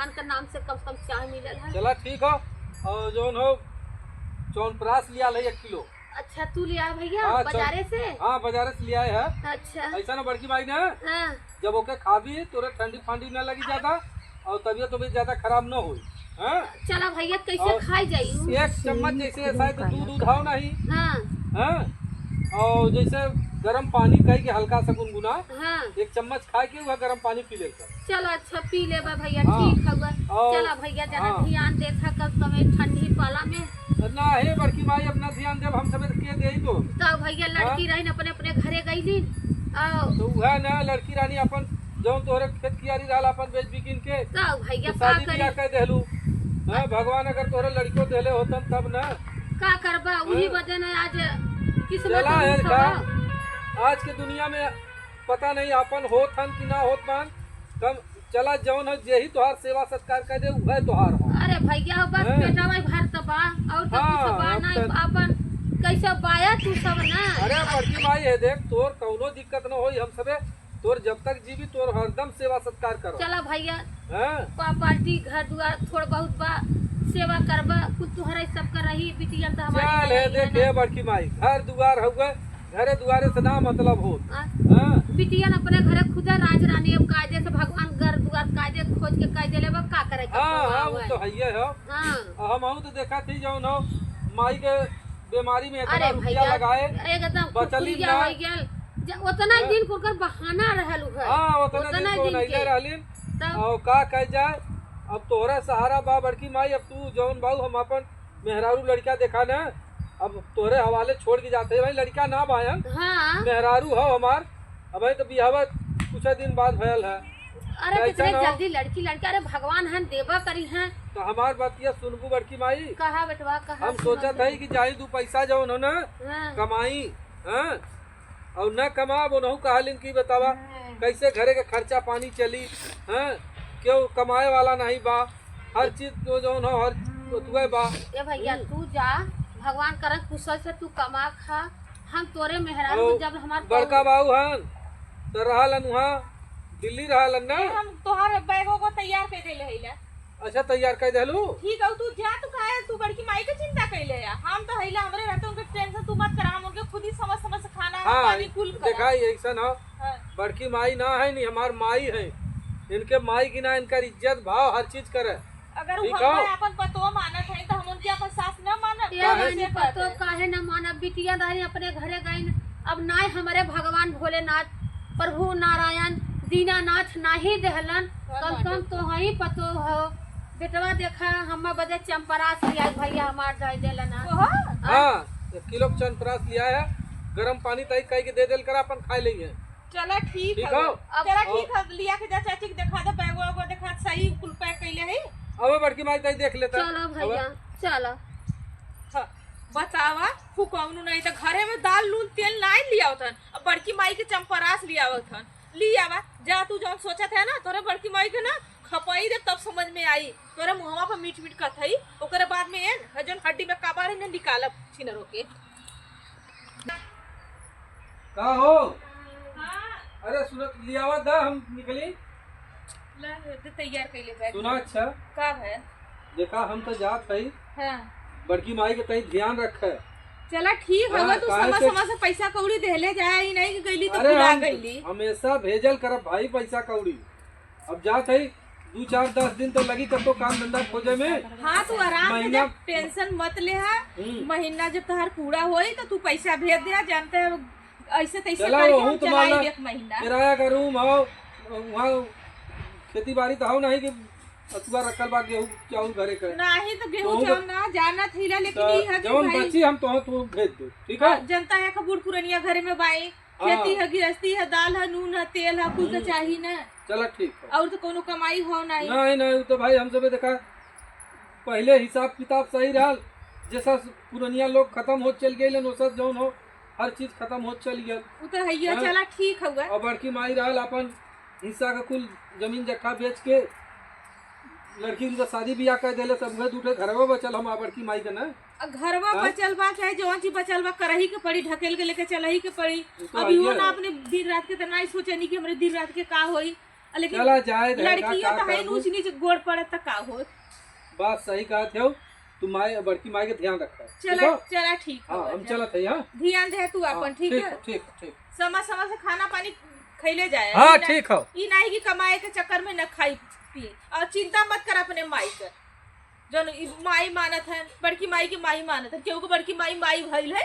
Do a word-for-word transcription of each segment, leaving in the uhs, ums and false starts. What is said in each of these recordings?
भगवान का नाम से कम से कम चाय मिलल है। चला ठीक हो, और जौन हो च्यवनप्राश लिया ले एक किलो। अच्छा, तू लिया भैया हाँ, चल। बाजारे से? हाँ, बाजारे से लिया है। अच्छा। ऐसा ना बड़की माई ना, हाँ। जब ओके खाबी तोरे ठंडी फंडी ना लगी ज्यादा और तबीयत वबीयत ज्यादा खराब ना होई। हाँ? चला भैया, कैसे और खाई जाई? एक चम्मच जैसे ऐसा है तो दूध दूध हाव नहीं। हाँ। हाँ? और जैसे गरम पानी कई के हल्का सा गुनगुना, हाँ। एक चम्मच खाए के वह गरम पानी पी ले कर। चलो अच्छा, पी लेबा भैया, हाँ। ठीक हउआ। और चला भैया, जरा हाँ। ध्यान देखा कब समय ठंडी पाला में। ना हे बड़की माई, अपना ध्यान देब, हम सबे के देई तो। तो भैया लड़की हाँ? रहिन अपने अपने घरे गईलिन। आओ। तो उहे ना लड़की रानी अपन जौन तोहरे खेत कियारी रहल अपन बेच बिकिन के। तो भैया तो का शादी बियाह करी? कर देहलू। हाँ, भगवान अगर तोहरे लड़को देले होतन तब ना। का करबा, उही हाँ। वजह ना आज किस्मत चला है लिखा का? बा। आज के दुनिया में पता नहीं आपन होत हन कि ना होत बान। कम चला जौन हो, जे ही तोहार सेवा सत्कार कर दे, उहे तोहार हो। अरे भैया हो, बस हैं? पेटवा भर त बा, और तो हाँ, कुछ बा अब नहीं, त अपन कैसे बाया तू सब ना। अरे बड़की माई है, देख तोर कौनो दिक्कत न होई, हम सबे तोर जब तक जीवी तोर हरदम सेवा सत्कार करो। चला भैया, हैं? पा-, पार्टी घर दुआर थोड़ बहुत बा, सेवा करबा, कुल तोहरा ही सब कर रही, बिटिया तो हमारी चल है, नहीं है देख ना। हे बड़की माई, घर दुआर हउए, घरे दुआरे से ना मतलब होत। आ, हाँ। बिटियन अपने घरे खुदे राज रानी, अब कायदे से भगवान घर दुआर कायदे खोज के कायदे लेबा, का करे के हाँ, बउआ हाँ, वो हुआ। तो हइये हो। हाँ। और हम हूँ तो देखा थी जौन हो, माई के बीमारी में इतना अरे रुपया भैया, लगाए, एकदम बचली कुरकुरिया ना। हो गया। ज-, उतना हाँ। दिन को ओकर बहाना रहल हुआ। हाँ, उतना दिन उतना को दिन नहीं के। ले रहलिन। तब और का कह जाए, अब तोहरा सहारा बा बड़की माई, अब तू जौन बाऊ हम अपन मेहरारू लड़का देखा ना, अब तोहरे हवाले छोड़ के जाते हैं भाई, लड़का ना बायन, हाँ। मेहरारू हो हमार, अब तो बियाहवा कुछ दिन बाद भयल है। अरे तो कितने ऐसा ना हो। जल्दी लड़की लड़का, अरे भगवान हन देबा करी हैं। तो हमार बतिया सुनबू बड़की माई, कहा बेटवा, कहा हम सुनबू? सोचत है कि जाई दू पैसा जौन हो ना हाँ। कमाई, हाँ, और न कमाब, ओनहु कहलिन कि बतावा, हम्म। कैसे घरे के खर्चा पानी चली, हैं? केहू कमाए वाला नहीं बा, हर चीज तो जौन हो, हर ओतुए बा। ए भैया, हम्म। तू जा, भगवान करन कुशल से तू कमा खा, हम तोरे मेहरारू और जब हमार बड़का पौ- बाऊ हन, तो रहलन वहाँ, दिल्ली रहलन ना। ए, हम तोहार बैगो को तैयार कर देले हईला। अच्छा, तैयार कर देलू? ठीक है, तू जा, तू काहे, तू बड़की माई के चिंता कैले है? हम तो हईला, हमरे रहते उनके टेंशन तू मत करा, हम उनके खुद ही समझ समझ से खाना हाँ, पानी कुल करा। देखा, ऐसन हो, हाँ। बड़की माई ना है, नहीं हमार माई है। इनके माई की ना, इनकर इज्जत भाव हर चीज करे। अगर ठीक हम हो? अपन पतो मानत है तो हम उनके अपन सास ना मानब? ये काहे? रानी पतो काहे ना मानब? बिटिया दारी अपने घरे गईन, अब नाय हमरे भगवान भोलेनाथ, प्रभु नारायण, दीनानाथ नाही देहलन, कौन कम से कम बाटे? तो हई पतो हो। बेटवा देखा, हम्मा बदे चंपरास लिया भैया हमार दे देलन। ओहो। हाँ, एक किलो चंपरास लिया है, गरम पानी तई कई के दे देल करा, अपन खाए लेंगे। चला ठीक ठीक है। हो। अब चला और ठीक है, लिया के जा चाची के देखा दे, बैगवा वैगवा देखा, सही कुल पैक कैले है। अब बड़की माई तई देख लेता। चलो अब भैया, चलो। हाँ, बतावा, फुकौनू नहीं तो घरे में दाल, नून, तेल नहीं लिया होतन, अब बड़की माई के चंपरास लिया होतन। लियावा, जा तू जौन सोचत है ना, तोरे बड़की माई के ना खपाई दे, तब समझ में आई। तोरे मुहवा पर मीठ मीठ कथई, ओकरे बाद में एन, है जौन हड्डी में काबाड़ है ना, निकालब छिनरो के। का हो? हाँ। अरे सुनत लियावा दा, हम निकली। ला, दे तैयार कैले बैग। सुना अच्छा। का है? देखा, हम तो जात हई। हाँ। बड़की माई के तई ध्यान रखे। चला ठीक हाँ, हवा, तू काहे समय से समय से पैसा कौड़ी देले जाए, ई नहीं कि गईली तो अरे भुला हम गईली। हमेशा भेजल करब भाई पैसा कौड़ी। अब जात हई, दू चार दस दिन तो लगी कतो काम धंधा खोजे में। हाँ, तू आराम से महीना जब टेंशन मत ले हा। हम्म। महीना जब तोहार पूरा होई तो तू पैसा भेज दे, जानते हैं ऐसे तैसे चला, करके वहू हम तो चलाई माला एक महीना। किराया का रूम हो, वहाँ खेती बाड़ी तो हो नहीं कि अतुआ रखल बा गेहूं चाउर घरे के। नाही तो गेहूं वहू चाउर तो ना जानत हिला, लेकिन तो ई है कि जौन भाई बची हम तोह तू भेज दे, ठीक है? हाँ, जनता है कि बूढ़ पुरनिया घरे में बाई, हाँ। खेती है, गिरस्ती है, दाल है, नून है, तेल है, कुल तो हम्म। चाही ना। चला ठीक है। और तो कोनो कमाई हो नहीं। नहीं, नहीं, उ तो भाई हम सबे देखा पहिले हिसाब किताब सही रहल, जैसा पुरनिया लोग खत्म होत चल गइलन, ओसा जौन हो हर चीज खत्म होत चल गइल। उ तो हइया, हाँ। चला ठीक हउआ। और बड़की माई रहल अपन हिस्सा का कुल जमीन जट्ठा बेच के लड़की उनका शादी बियाह कर देले, सब उहे दू ठे घरवा बचल हम बड़की माई के ना। आ घरवा हाँ? बचल बा, चाहे जौन चीज बचल बा, करही के पड़ी, ढकेल के लेके चलही के पड़ी। उ तो अब इहो हइये ना है। अपने दिन रात के तो ना ही सोचनी कि हमरे दिन रात के का होई। लेकिन चला जाए दे, का, लड़कियों का तो है, करबू? ऊंच नीच गोड़ पड़त त का होत? बात सही कहत हो, तू माई, बड़की माई के ध्यान रखा, ठीक चला, हो? चला, ठीक हाँ, हो, हम जा। चलत है, हाँ। ध्यान दे तू हाँ, अपन, ठीक ठीक है? हो, ठीक हो, ठीक। समय, समय से खाना पानी खैले जाए। हाँ, ई ना, ठीक हो। ई नाही कि कमाए के चक्कर में न खाई पी। और चिंता मत कर अपने माई के। जौन ई माई मानत है, बड़की माई के माई मानत है, केहू के बड़की माई, माई भइल है?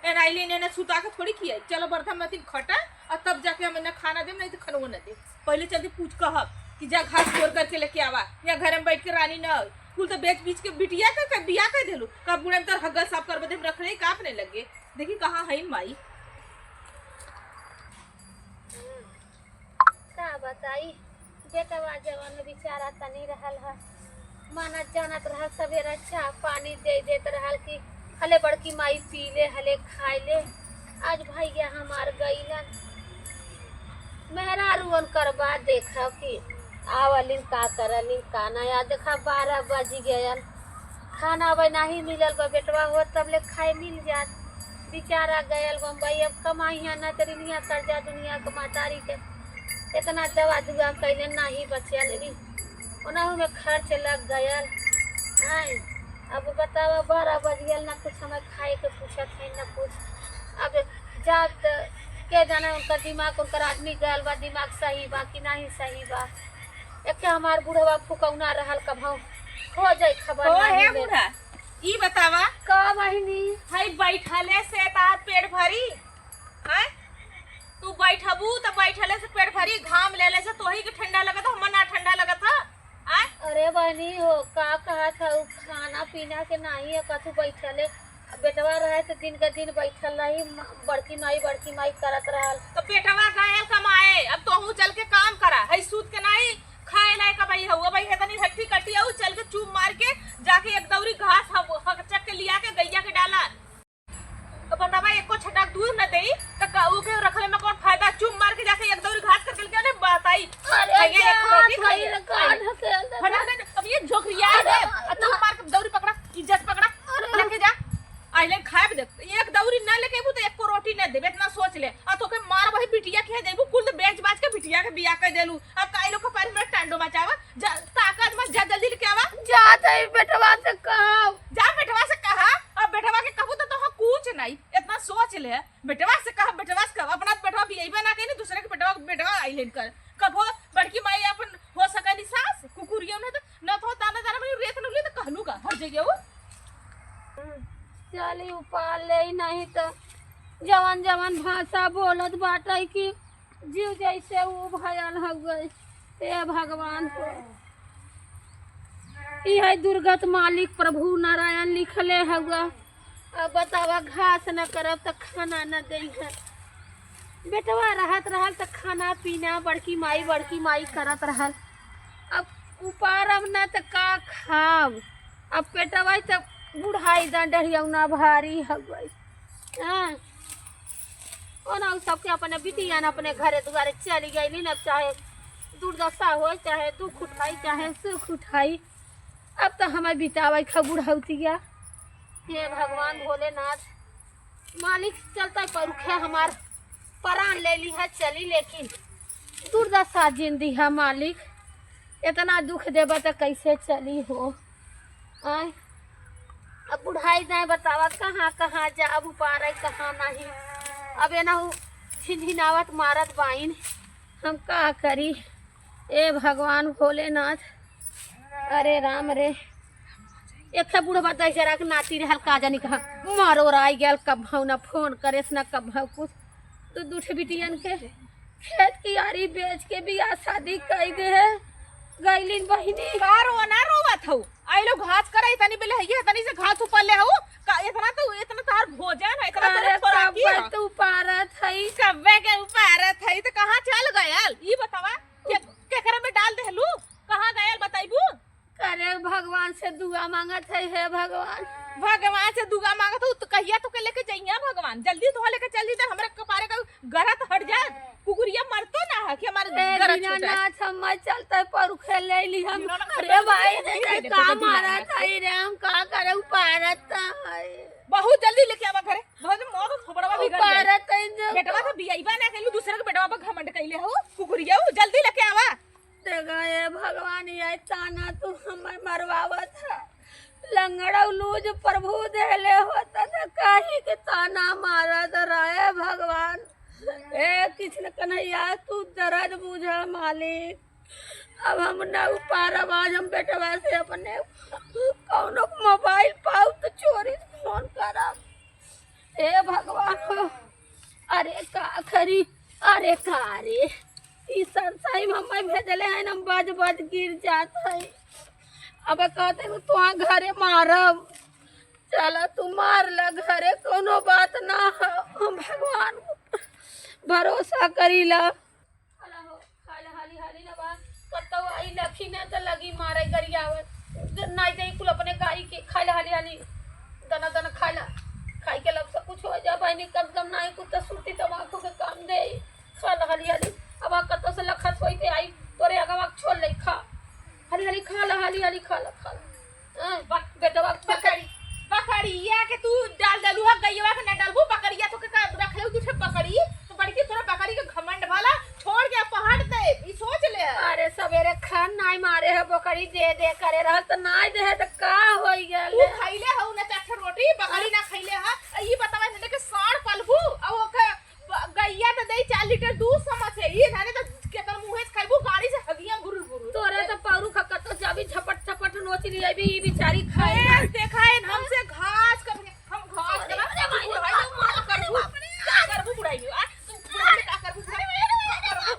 एना आइले, एने सुता के थोड़ी खियाई। चलो बर्तन मतिन खटा, और तब जाके हम एने खाना देब, नहीं तो खनवो न देब। पहले चलते पूछ कहब कि जा घास कोर करके लेके आवा, या घर में बैठ के रानी न हो। कुल तो बेच बीच के बिटिया के, के बिया कर देलू। का बूढ़े में तोर हग्गा साफ करबे देब, रख रही का अपने लगे? देखी कहाँ है माई। का बताई, बेटवा जवन बेचारा तनी रहल ह, मानत जानत रहल, सवेरे चाह पानी दे देत रहल कि हले बड़की माई पी ले, हले खाए ले। आज भैया हमार गईलन, मेहरारू उनकर बात देखा कि आवलिन का करलिन का ना। या देखा बारह बज गयल, खाना अबे नाही मिलल बा, बेटवा होत तब ले खाए मिल जात। बेचारा गयल बम्बई, अब कमाइया ना तेरी निया कर्जा दुनिया के मतारी के। इतना दवा दुआ कैले नाही बचल री, ओनहु में खर्च लग गयल। आय, अब बतावा बारह बज गयल, ना कुछ हमें खाए के पूछत है, ना कुछ। अब जात के जाने उनका दिमाग, उनकर आदमी गयल बा, दिमाग सही बा कि नाही सही बा। एक हमार बुढ़वा फुकौना रहल, कभौ हो जाई खबर ओ नाही हे ले। बूढ़ा, ई बतावा, का बहिनी? हई बैठले से तार पेट भरी? हैं? तू बैठबू त बैठले से पेट भरी, घाम लेले से तोही के ठंडा लगत ह, हमर ना ठंडा लगत ह। आय? अरे बहिनी हो, का कहत हऊ, खाना पीना के नाही है, कथू बैठले। अब बेटवा रहे त दिन के दिन बैठल रही, म-, बड़की माई, बड़की माई करत रहल। त बेटवा गयल कमाए, अब तोहू चल के काम करा। हई सूत के नाही खाए लायक अब हऊ, अब हई हेतनी हट्टी कट्टी हऊ, चल के चूम मार के जाके एक दौरी घास ह-, हकचक के लिया के गैया के डाला। तो बतावा, एको छटाक दूध न देई, त का ऊ के रखले में कौन फायदा? चूम मार के जाके एक दौरी घास करके लेके आने बताई। अरे भैया, एक जा, रोटी खाई। भाई रे, का ढकेल दे। फटाक दे, अब ये झोकरिया अरे है, आ चूम मार के दौरी पकड़ा, इज्जत पकड़ा, अरे। लेके जा। आइले खाए दे, एक दौरी ना लेके अबू तो एको रोटी ना देबे, इतना सोच ले। आ तोके मार वही बिटिया के देबू, कुल तो बेच बाच के बिटिया के बियाह कर देलू। अब काई लोग के पैर में टांडो मचावा, जा, ताकत मत, जा जल्दी लेके आवा। जा तई बेटवा से कहो। जा बेटवा से कहा, अब बेटवा के कहबू तो तोह कुछ नहीं, इतना सोच ले। बेटवा से कहा, बेटवा से कहा, अपना बेटवा बियाइबे ना कहीं, दूसरे के बेटवा, बेटवा आइलेन कर। कबो बड़की माई अपन हो सके नी सास, कुकुरियो नहीं तो, न तो दाना दाना में रेत निकली तो कहलू का, हट जाइए वो। चली उपाल ले, नहीं तो जवन जवन भाषा बोलत बाटे कि जीव जैसे ऊ भयल हउए। हे भगवान हो, इहे दुर्गत मालिक प्रभु नारायण लिखले हउआ। अब बतावा, घास न करब त खाना न देइहन। बेटवा रहत रहल त खाना पीना बड़की माई, बड़की माई करत रहल। अब उपारब न त का खाब? अब पेटवा त बुढ़ाई द डढ़ियौना भारी हउए। हाँ। ओना उ सबके अपने बिटिया न अपने घरे दुआरे चली गइली न, चाहे दुर्दशा होई, चाहे दुख उठाई, चाहे सुख उठाई। अब त हमें बितावे ख बुढ़ौतिया। हे भगवान भोलेनाथ, मालिक चलता परुखे हमार प्राण ले ली है, चली, लेकिन दुर्दशा जिन दी है मालिक, इतना दुख देबा त कैसे चली हो? आय, अब बुढ़ाई दाएं बतावा, कहाँ कहाँ जाब उपारे, कहाँ नहीं। अब एना उ झिनझिनावत मारत बाइन, हम का करी? ए भगवान भोलेनाथ, अरे राम रे, एक बुढ़वा दहिजरा के नाती रहल, का जानी कहाँ मरोराई गयल, कब ना फोन करेस ना कब कुछ। तो दू ठे बिटियन के खेत कियारी बेच के बियाह शादी कई दे है, गइलिन बहिनी। का रोना रोवत हऊ? आई लोग घास करे, तनी बेले हइये, तनी से घास ऊपर ले हऊ। का इतना तो, इतना तार भोजन है, इतना अरे तोरे खोराकी कब्बे है। तू उपारत हई। कब्बे के उपारत हई, तो कहाँ चल गयल? ई बतावा, के, केकरे में डाल देहलू? कहाँ गयल बताइबू? अरे भगवान से दुआ मांगत है, हे भगवान। भगवान से दुआ मांगत हो, तो कहिया तोके लेके जइया भगवान? जल्दी तोहा लेके चल दी, तो हमरा कपारे का गरत हट जाए। कुकुरिया मरतो ना है कि हमारे ए गरत छूटे। दीनानाथ, हम मत चलते, पर खेले ली हम। दीनानाथ अरे भाई, नहीं रे, दे, का दे, मारा दीनानाथ। था रे, हम का करे, उपारत है। बहुत जल्दी लेके आवा घरे, बहुत मौत थोबड़वा बिगड़ गई। उपारत है जो बेटवा तो बियाइबा ना कैलू, दूसरे के बेटवा पर घमंड कैले हो, कुकुरिया हो, जल्दी लेके आवा। गए भगवान, ये ताना तू हमें मरवावत है। लंगड़ऊ लूज प्रभु देले होता त काहे के ताना मारत रहे भगवान। ए कृष्ण कन्हैया, तू दर्द बुझा मालिक। अब हम ना उपारब, आज हम बेटवा से अपने कौनो मोबाइल पाउब त चोरी से फोन करब। हे भगवान हो, अरे का करी, अरे का रे, ई संसाई में हमें भेजले हैं, हम बज बज गिर जात है। अब कहते हैं, "तोहा घरे मारब।" चला तू मार ला घरे, कौनो बात ना हो। हम भगवान पर भरोसा करीला। खाला हो, खाला हाली हाली ना बा। कतौ आई लखी ना त लगी मारे गरियावे। नाई दे कुल अपने गाई के, खाला हाली हाली। दना दना खाला। खाई के लग से कुछ हो जा बहिनी, कम से कम नाई कुछ त सुरती तमाकू के काम दे। खाला हाली हाली। अब आ कतौ से लखत होई ते आई, तोरे अगवा छोड़ ले खा। हाली हाली खाला, हाली हाली खाला, खाला। हाँ, बक-, बेटवा बकरी, बकरिया के तू डाल देलू है, गइया के ना डालबू, बकरिया तो के का रख ले, तू ठे बकरी, तो बड़की तोरा बकरी के घमंड भला, छोड़ के पहाड़ दे, ई सोच ले। अरे सवेरे खान नाई मारे है, बकरी दे दे करे रहल, तो नाई दे है, तो का होई गेल? तू खइले हऊ ना चार ठे रोटी, बकरी ना खइले है, ई बतावा, इन्हें के साँड़ पलबू, अब ओके ब-, गइया त देई चार लीटर दूध समझ है, ई नाने त केतना मुँहे से खइबू, गाड़ी से हगिया गुरुर गुरुर। तोरे त पौरू खा कतो जाबी झपट झपट नोच लिया बी, ई बिचारी खाए ए, ना। देखा है, हमसे घास कर, हम घास अरे, कर, अरे, अरे, बुढ़ाई अरे, में का करबू, अरे, बाप रे। का करबू बुढ़ाई में, आ? तू बुढ़ाई में का करबू, बुढ़ाई में का करबू?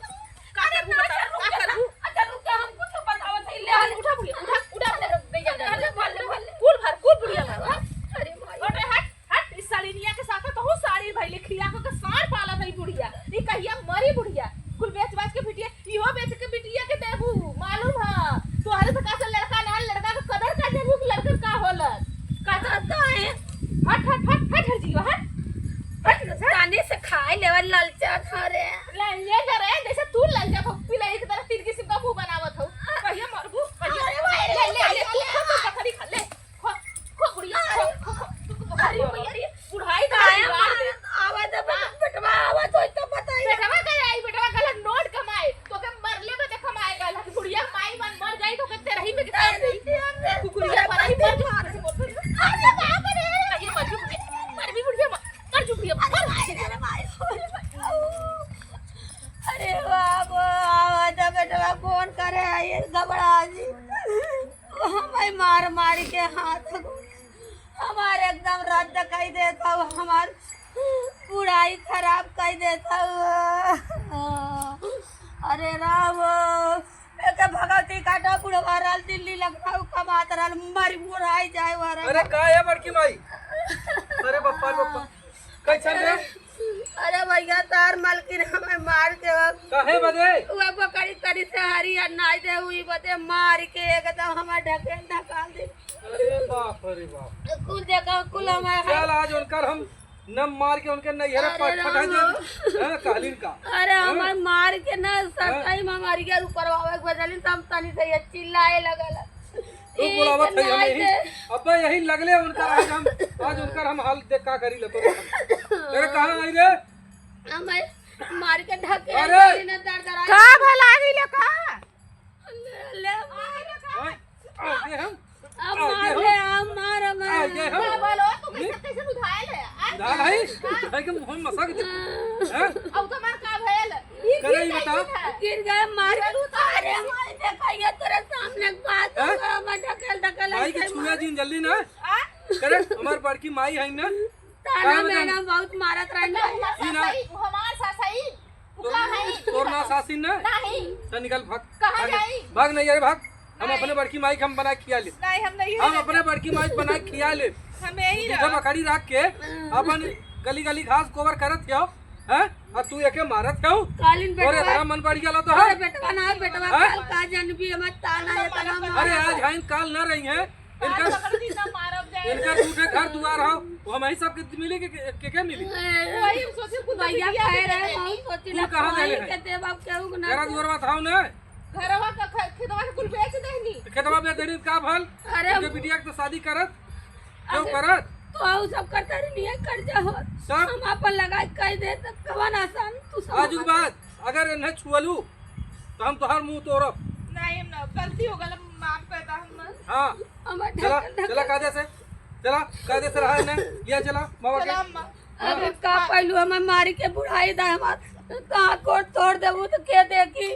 का करबू, बता, का करबू? अच्छा, रुक जा, हम कुछ बतावत है, ले, अरे, उठा बुढ़िया, उठा, उठा, उठा, दे जा, दे जा। अरे, भले, भले। कुल भर, कुल बुढ़िया भर, हाँ? अरे, भाई। हट रे, हट। हट, इस सालिनिया के साथ तोहू साड़ी भइले, खिया के साँड़ पालत हई बुढ़िया। ई कहिया मरी बुढ़िया? कुल बेच बाच के बिटिया, इहो बेच के बिटिया के देबू, मालूम ह? तोहरे से का से लड़का ना, लड़का के कदर कर देबू कि लड़का का होला? का करता है? हट, हट, हट, हट, हट, जीवा, हट। हट, हट। ताने से खाए लेवल ललचा धरे। ले, ले धरे, जैसे तू ललचा हो, पीला एक तरह तीन किस्म का मुँह बनावत हो। कहिया मरबू, कहिया अरे भाई, ले, ले, ले, ले, तू खा, तू बकरी खा, ले। खो, खो बुढ़िया, खो, खो, खो, तू तो अरे बुढ़ाई तो आया बिगाड़ दे। आवाज अब हाँ। बेटवा आवाज होई तो बताई। बेटवा का आई, बेटवा गलत नोट कमाए, तो के मरले में तो कमाए गलत। बुढ़िया माई मन मर जाई तो के तेरही में के काम देई। कुकुरिया पर आई मर जा। अरे बाप रे। ये मर जा बुढ़िया, मर भी बुढ़िया, मर, मर जा बुढ़िया, मर। अरे बाप रे। अरे बाप, आवाज बेटवा कौन करे है ये घबरा जी। हमें मार मार के हाथ गोड़ हमार एकदम रद्द कई देत हऊ, हमार बुढ़ाई खराब कई देत हऊ। अरे राम, एके भगवती काटा, बुढ़वा रहल, दिल्ली लखनऊ कमात रहल, मर बुढ़ाई जाए वाला। अरे का है बड़की माई? अरे बप्पा रे बप्पा, कैसन रे? अरे भैया, तार मालकिन हमें मार के अब काहे बदे? वह बकरी तरी से हरी अन्नाई दे हुई बदे मार के एकदम हमें ढकेल ढकाल दे। अरे बाप रे बाप। कुल देखा, कुल हमें चल, आज उनकर हम नम मार के उनके नैहरे अरे पटपटा राम। दे। हाँ, कहलिन का? अरे हाँ? हमें मार के ना हाँ? सताई में हमारी यार ऊपर बाबा के बदलिन, तब तनी से ये चिल्लाए लगल। तू बुलावत है हमें ही। अब्बे यही लगले उनकर आज हम, आज उनकर हम हाल देख का करी ले तो। अरे कहाँ आई रे? हमें मार के ढके अरे! ने दर दर का भला आई ले का? ले, ले, ओए, आ गए हम। अब आ गए मार हम। ले, अब मार, मार। आ गए हम। का बोलो, तू कैसे, हम्म? कैसे बुझाए ले? आ? बुझा भाई? हाँ। भाई के मुंह में मसक दे। हाँ। हैं? अब तो मार का भेल? ई करे गिर ही गई बता। थी ना? गिर गए, मार। चलू तो अरे, मार देखा, ये तेरे सामने बात हैं? होगा, मैं ढकेल, ढकेल भाई के ऐसे छुआ मार। जिन जल्दी ना। आ? करे, हमार बड़की माई है ना। ताना का मेना बताऊं? बहुत मारत रहन तो भैया। ई ना। सासई, हमार सासई। तू तो कहाँ है? तोर ना सासिन ना? नहीं। चल निकल, भाग। कहाँ भाग। जाई? भाग नहीं, अरे भाग। हम नहीं। अपने बड़की माई के हम बना के खिया ले। नहीं, हम नहीं हम है। अपने बड़की माई के बना के खिया ले। हम यही तू रह। जब अखाड़ी रख के अपन गली गली घास गोबर करत हो, हैं? और तू एके मारत हो? कालिन तोरे बेटवा। इतना मन बढ़ गया तो, अरे हैं? बेटवा ना, बेटवा हैं? काल का जनबी हमार ताना है, तना अरे मार। आज हाइन काल ना रही है। इनकर, आज पकड़ दी ना मारब जाए। इनकर दू ठे घर दुआर हो, वो हम ही सबके मिली के, के, के, के मिली? वही हम सोचे, कुल भैया बिटिया कह के रहे देनी। हम सोची कुल ना कहाँ कोई देले के हैं? देब, अब केहू के ना घर देब। दुआर बताओ ना। घरवा का ख-, खेतवा के कुल बेच देनी। तो खेतवा बेच देनी तो का भल? अरे उनके हम बिटिया के तो शादी करत, क्यों अरे करत? तो हम सब करता रही, नहीं कर्जा हो। सब? हम अपन लगा के कह दे, तब कवन आसान तू सब आजू के बात, अगर इन्हें छुअलू, तो हम तोहार मुंह तोड़ब। गलती हो गल, माफ कर दा हम। हाँ। हमार चला, ढक्कन, चला, ढक्कन। कायदे से, चला, कायदे से रहा है, लिया चला, बाबा के। चला, अम्मा। हाँ। अरे का पहलू हमें मारी के बुढ़ाई दा हमार, कहाँ कोट तोड़ देबू तो के देखी?